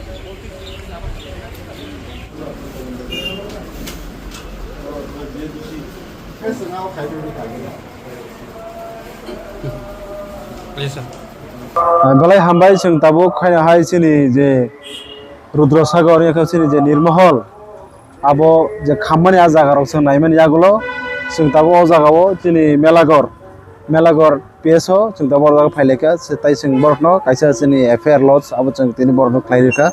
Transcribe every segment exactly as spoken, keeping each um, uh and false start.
Belai hambai, chwng tabuk khaina hai chini je Rudra Sagar, yakha chini je Nirmahal, abo je khammani a jaga rok chwng naimani yagulo, chwng tabuk o jaga o chini Melagor, Melagor P S o chwng tabuk o jaga phailaikha, se tai chwng borokno kaisa chini F I R lodge abo chwng tini borokno khlai rwkha,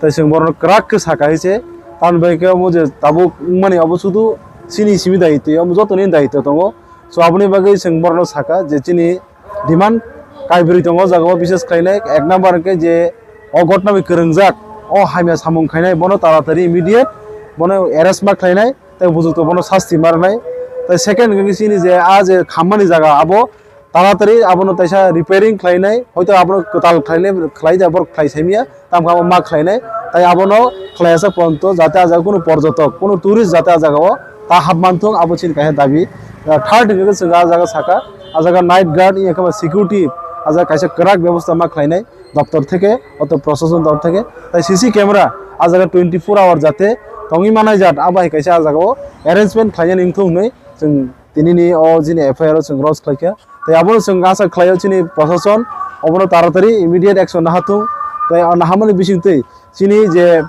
tai chwng borokno kwrak khe sakha hai se, tamoni bagwi khe omo je tabuk wngmani obo sudu chini simi daitwi, omo jotoni daitwi tongo. So aboni bagwi chwng borokno sakha je chini demand kaibrwi tongo o jaga o, bises khlainai ek number hwnkhe je o gotna bai kwrwngjak, o hamya samung khainai bono taratari immediate bono arrest ma khlainai tei bujukto bono sasti ma rwnai. Tei second hwnkhe chini je a je khammani jaga abo taratari abono taisa repairing khlainai, hoito abono kwtal khlainai, khlai da borok khlai saimya. Tamo khe ma khlainai, tai abono khlaiya sak ponto, jate a jaga kunu porjotok, kunu tourist jate a jaga o ta hap manthung, abo chini kaisa dabi. Third hwnkhe chwng a jaga saka, a jaga night guard, iya khe ba security, a jaga kaisa kwrak bebosta ma khlainai doptor theke, oto prosason doptor theke, tai C C camera a jaga twenty four hour jate tongwi manai jat, abo hai kaisa a jaga o arrangement khlainani wngthung hwnwi chwng tinini o jini F I R o chwng lodge khlaikha. Tei abono chwng asa khlaio chini prosason obono taratari immediate action naha thung. Tei o nahamani bisingtwi chini je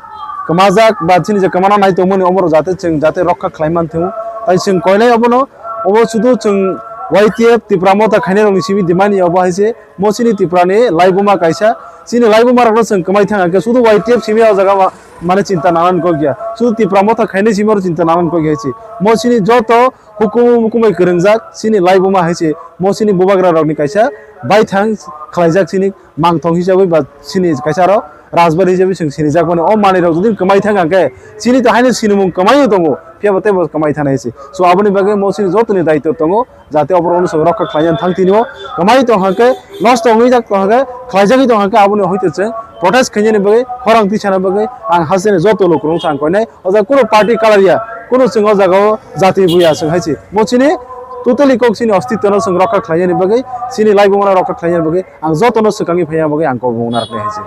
kwmajak ba chini je kwmana nai tongmani oborok jate chwng jate rokha khlai man thung. Tai chwng koinai obono, obo sudu chwng Y T F Tipra Motha khainai rokni simi dimani obo hai se mo chini Tipra ni laibuma kaisa. Chini laibuma rokno chwng kwmai thang khe sudu Y T F simi o jaga ma-, mane chinta nanan kok ya. Sudu Tipra Motha khainai simi oro chinta nanan kok ya se. Mo chini joto hukumu mukumai kwrwngjak chini laibuma hai se mo chini bubagra rokni kaisa baithang khlaijak chini mangthong hisabwi ba chini kaisa aro rajbari hisabwi chwng sinijak mani. O manwi rok jodi kwmai thang khe chini to haino sinimung kwmai tongo, phiya bo teibo kwmai thana hai se. So aboni bagwi mo chini jotoni daitw tongo jate oborok no chwng rokha khlaina thang tini o kwmai tong khe nosto wngwi jak tong khe khlaijagwi tong khe aboni hoite chwng protest khainani bagwi khorang tisana bagwi ang hasteni joto lukurok no chwng koinai. O jaga kunu party kalar ya, kunu chwng o jaga o jati buya chwng hai se. Mo chini totally kok chini ostitto no chwng rokha khlainani bagwi, chini laibuma no rokha khlainani bagwi ang joto no swkangwi phaiya bagwi ang kok bumung narwknai hai se.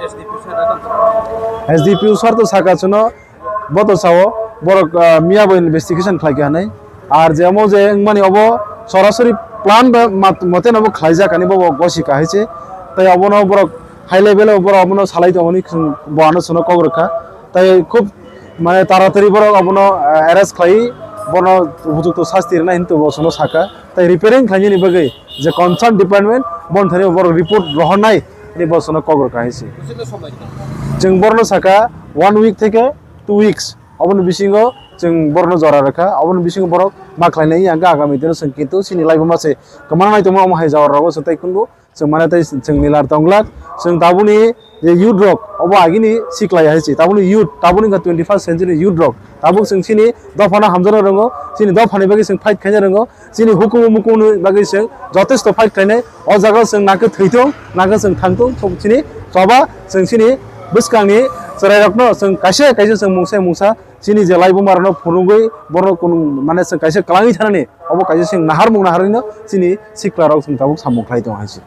S D P O sir to saka chwngno, bo to sao borok, ah, miya bo investigation khlai kha hinwi. Ar je omo je wngmani obo sorasori plan ba mat-, mote no bo khlaijak hinwi bo bo gosi kha hai se. Tai obono borok high level o borok obono salai tongmani chwng bo ano chwngno kok rwkha. Tai khub mane taratari borok abono, ah, arrest khlai, bono upojukto sasti rwna hinwi bo chwngno sakha. Tai repairing khlainani bagwi je concern department bon thani borok report rohornai hinwi bo chwngno kok rwkha hai se. Chwng borno sakha one week theke two weeks. Oboni bisingo chwng borokno jora rwkha, oboni bisingo borok ma khlainai, hwnkhe agami dino chwng kintu chini laibuma se kwmana nai tongma omo hai jora rogo chwng tai kundu chwng mane tai chwng nilar tonglak. Chwng tabukni je youth rok obo agini siklai hai se, tabukni youth, tabukni wngkha twenty first century youth rok, tabuk chwng chini dophano hamjakna rwngo, chini dophani bagwi chwng fight khaina rwngo. Chini hukumu mukumuni bagwi chwng jotesto fight khlainai. O jaga chwng nakhe thwithung, nakhe chwng thangthung, chini choba chwng chini bwskangni chwrairokno chwng kaisa kaisa chwng mungsa mungsa chini je laibumarokno phunugwi borok kunu mane chwng kaisa kwlangwi thanani obo kaisa chwng naharmung naharwino chini siklarok chwng tabuk samung khlai tongo hai se.